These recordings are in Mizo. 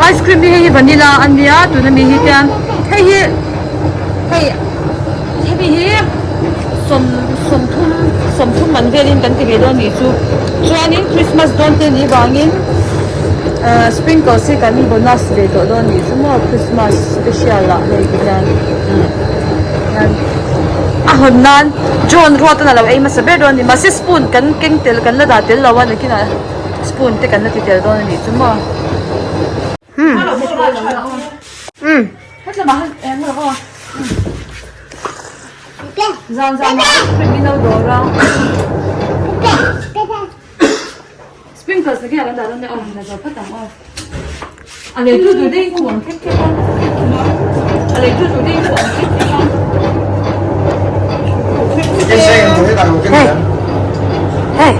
Ice cream hi hei hi vanilla a nia tuna mi hi hian hei hi hei hemi hi sawm sawmthum sawmthum man velin kan ti ve dawn nih chu chuanin Christmas dawn te nih vangin ahh sprinkles hi kan bonus ve tawh dawn nih chu maw Christmas special ah hei ti hian hian a hawn nan John ruat a lo ei hmasa ber dawn a ni mahse spoon kan keng tel kan la dah tel lo a nakinah spoon te kan la ti tel dawn a nih chu maw. Zan zan ah ice cream in lo dawr a. Sprinkles te khian an dah dawn nia aw la zo phawt ang aw. A leitu tur te hi khu ang khep khep a. A leitu tur te hi khu ang khep khep a. Hey. Hey.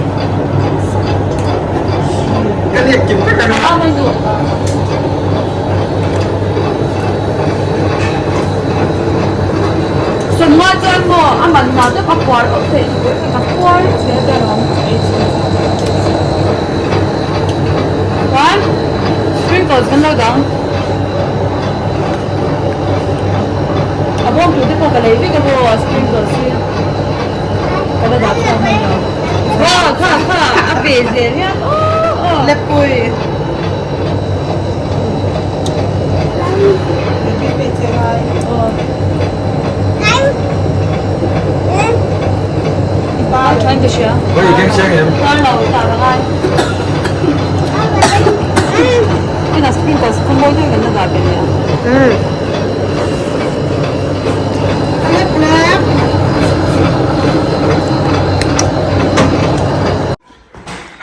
Sawmnga chuan maw a man hna deuh a puar awp theih chu pawh ka puar che ber awm ei chu chuan sprinkles kan lo dang a bawm tur te pawh ka lei vek a maw sprinkles hi ka la dah chhuak hman lo aw kha kha a ve zel hian aw aw Lepui.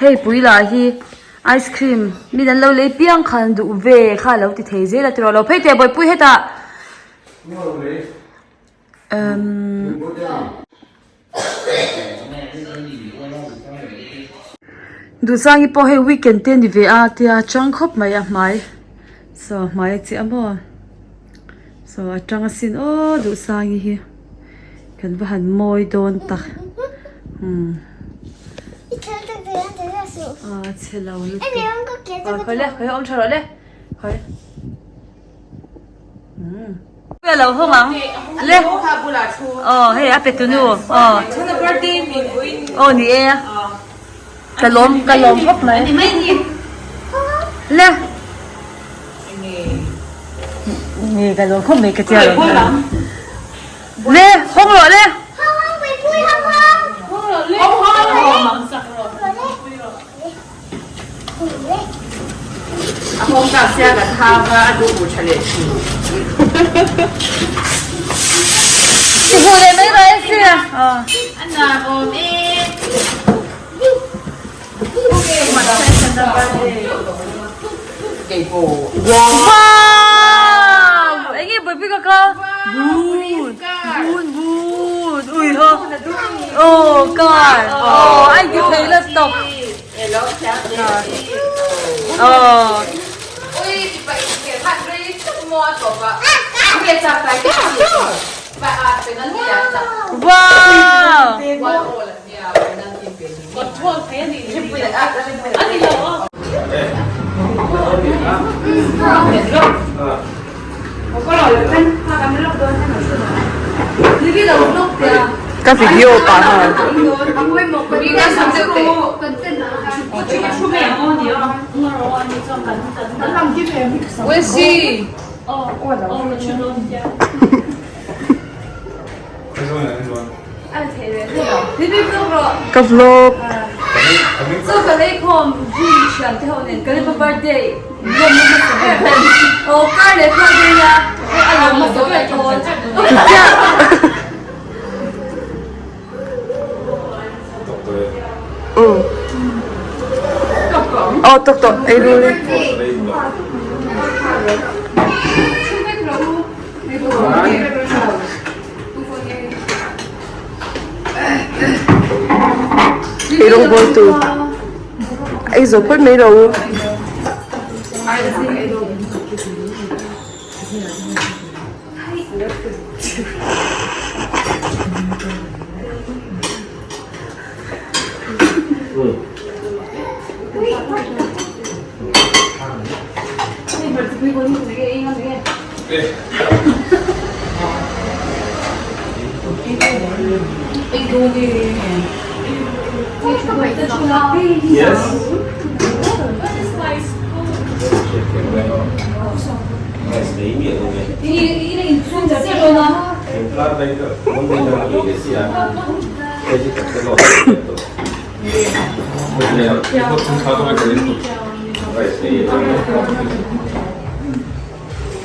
Hei pui lah hi ice cream min an lo lei piang khan duh ve kha a lo ti thei zel a tiraw lo phei teh bawihpui hetah umm Duhsangi pawh hei weekend te a ni ve a tia chang khawp mai a hmai saw a hmai a chiah maw saw a tang asin aw Duhsangi hi kan va han mawi dawn tak umm a chhe lo lutuk aw khawi le khawi awm tha rawh le khawi umm. A lo hawng ang le aw hei a pe tu nu aw aw ni e ka lawm ka lawm khawp mai le nge ka lawm khawp mai ka tia le hawng rawh le A hawng ta sia kan hang a, a duh bu tha leh thin. Ti hmuh leh mai rawh e sia. A nuam awm e. Wow! Enge buaipui ka kha? Bun! Bun bun! Ui ha! Oh car! Oh ai ti thei la tawp. Oh. Wow! Ka video pah nghal. Ka vlog. Aw tok tok ei ru le. Ei rawng bawl tu ei zo phawt mai rawh u.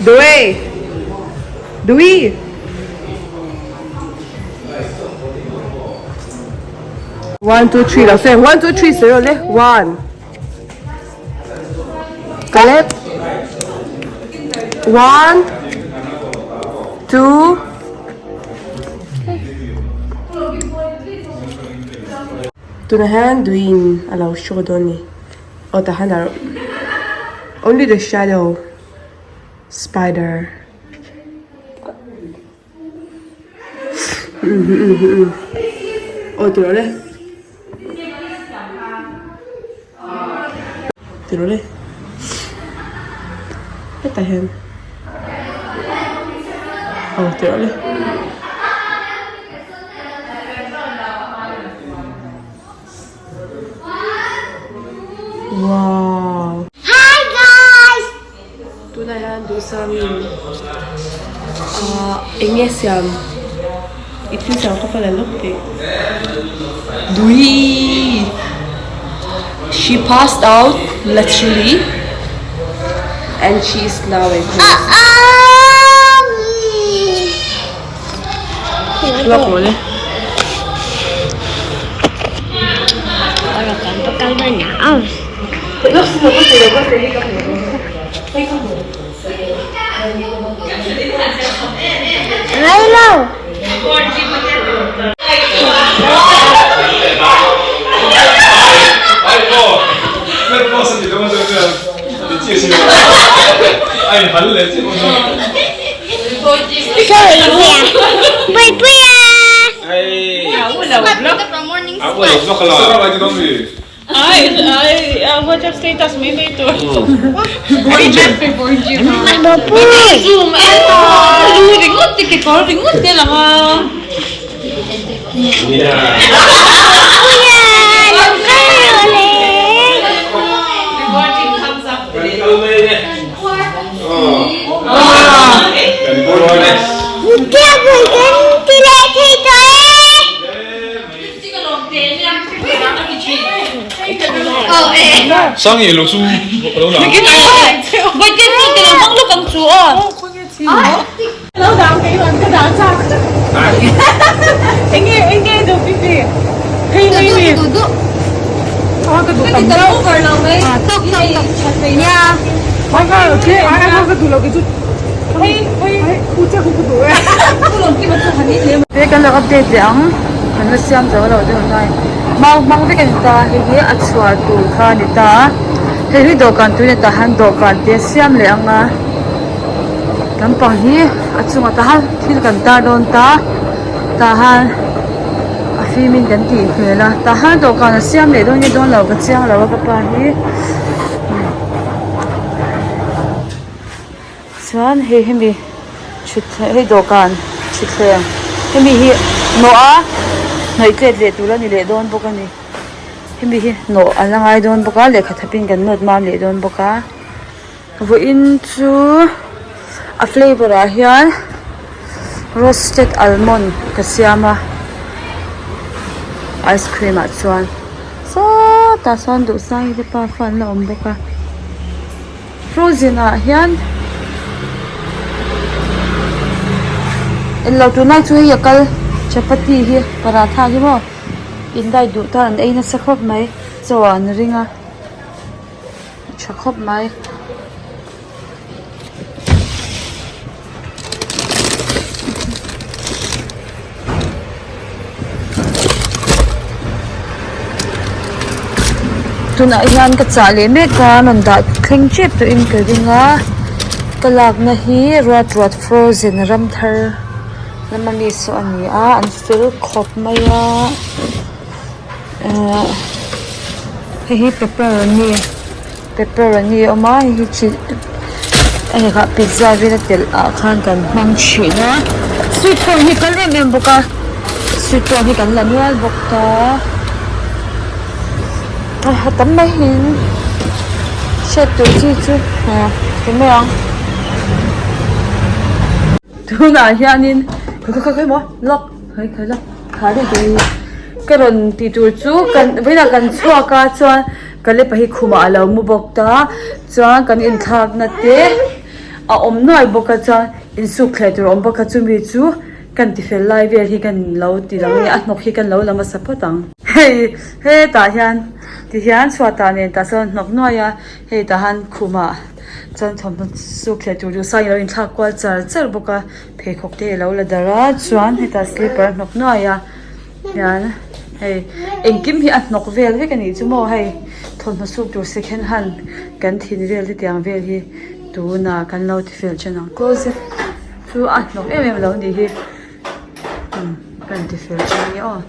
Dui! Dui! One, two, three, lo sawi. One, two, three sawi rawh le. One. Caleb. One, two. Tunah hian duiin a lo show dawn a ni. Aw tah hian a only the shadow spider aw ti rawh le ti rawh le hetah hian aw ti rawh le. Wow. Hi guys. Tunah hian duhsangin ah eng nge siam i thil siam kha pawh la lawk teh. Dui She passed out literally and she is now a ghost. Lawk rawh le. Te kan lo update leh ang kan la siam zo lo deuh hnai mau hmang vek a ni ta hei hi a chhuar tur kha a ni ta a hei hi dawhkan tui a ni tah hian dawhkan te a siam leh ang a lampang hi a chungah tah hian thil kan tar dawn ta tah hian a fim in kan tih hmel a tah hian dawhkan a siam leh dawn nge dawn lo ka chiang lo a ka pa hi. Chuan hei hemi thutthleng hei dawhkan thutthleng hemi hi nawh a hnawih tlet leh tur a ni leh dawn bawk a ni hemi hi nawh a la ngai dawn bawk a lehkha thapin kan nawt mam leh dawn bawk a vawiin chu a flavour ah hian roasted almond ka siam a ice cream ah chuan sawtah sawn duhsang te pa fa an la awm bawk a. Frozen ah hian englo tunlai chu hei a kal chapati hi paratha hi maw in diet duh tan an ei nasa khawp mai chaw ah an ring a a tha khawp mai. Tunah hian ka chah leh mek a rawn dah thleng tep tawhin ka ring a ka lakna hi ruat ruat frozen ram thar lama mi saw a ni a an fel khawp mai a ehh hei hi pepperoni pepperoni a awm a hei hi chi. Hei kha pizza vel a telh ah khan kan hmang thin a sweet corn hi kal em em bawk a sweet corn hi kan la nual bawk ta a tam mai in hriat tur chi chu ti mai ang tunah hianin khawi khawi khawi maw lock khawi khawi lock kha rih tur ka rawn tih tur chu kan vawiinah kan chhuak a chuan. Kalepa hi khumah a lo mu bawk ta chuan kan inthlakna te a awm nuai bawk a chuan insuk thleh tur a awm bawk a chumi chu kan ti fel lai vel hi kan lo ti lang a ni a hnawk hi kan lo la hmasa phawt ang. Hei hetah hian ti hian chhuatah nen tah sawn hnawk nuai a hei tah han khumah chuan thawmhnaw suk thleh tur duh sang in lo inthlak kual char char bawk a pheikhawk te a lo la darh a chuan hetah slipper a hnawk nuai a. Hian hei engkim hi a hnawk vel vek a nih chu maw hei thawmhnaw suk tur second hand kan thin vel te tiang vel hi tunah kan lo ti fel then ang closet chu a hnawk em em lo nih hi umm kan ti fel then a ni aw.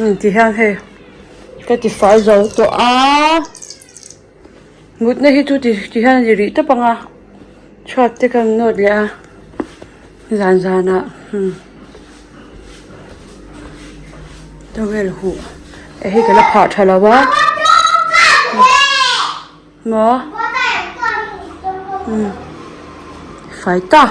Umm ti hian hei ka ti fai zo tawh a mutna hi chu ti ti hian a ni rih tawp ang a chhuat te ka nawt leh a zan zanah umm towel huh hei ka la phah tha lo a maw umm fai ta.